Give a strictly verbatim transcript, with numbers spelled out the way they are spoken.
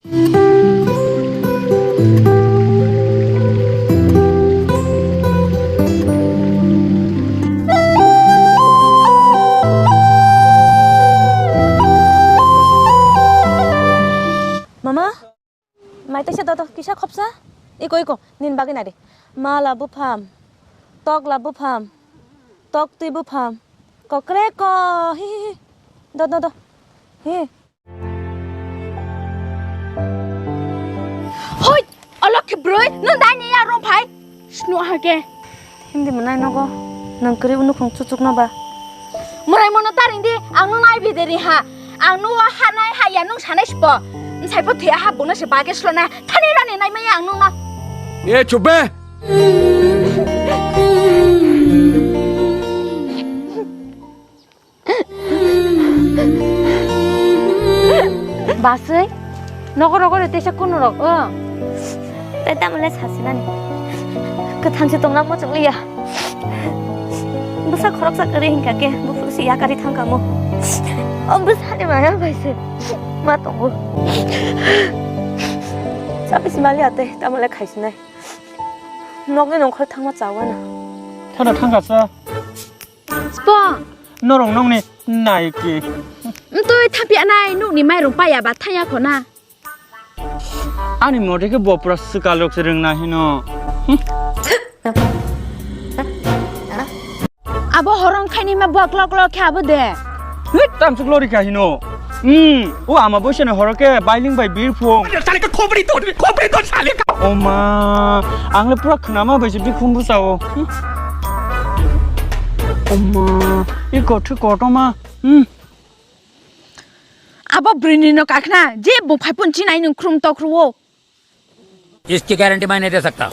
Mama, mai taisa dodo, kisa khopsa? Iko, iko, nin bagwi nari. Mala bupham, tokla bupham, toktwi bupham, kokreko, hi, hi, hi. Do, do, do. Hi. Hoi, o lokhi bwrwi, nwng dai ni ya rong phai? Snu ha ke. Hindi mwnai nogo, nwng kwrwi unukhung chuchukno ba. Mwrai mono ta ring di, ang nwng nai bideri ha. Ang nugo ha nai ha ya nwng sanai sbo. Nsai pho thwi ha bungno se ba ke slona. Thani rani nai maya ang nwng no. E chup be. Baswi, nogo rogo re tesa kunu rok, o. Tai tamo le sasinani. Kwthang se tongna muchung liya. Bwsa khoroksa kwrwi hinkha khe, buphuru se yakari thangkha mo. O bwsani maya bai se ma tongo. Sabi se mali ate, tamo le khaisinai. Nokni nongkhor thangma chawana. Thana thangkha sa. Spo. Norong nongni naiki. Mtui thapianai nukni mairung paya ba thaya khona. Ani mote khe bo pura swkal rok se rwngna hino. Abo horong khaini ma bua klok klok khe abo de. Hit, tamsuk lori kha hino. Hmm, o ama boisani horo khe bailing bai birphung. Sale ka khopri ton, khopri ton sale ka. Oma, ang le pura khnama bai se bikhum bwsao. Hmm. Oma, i kothu kotoma. Hmm. Abo bwrwini no kakhna, je bo phaipun chinai nung khrum tokruo. इसकी गारंटी मैं नहीं दे सकता।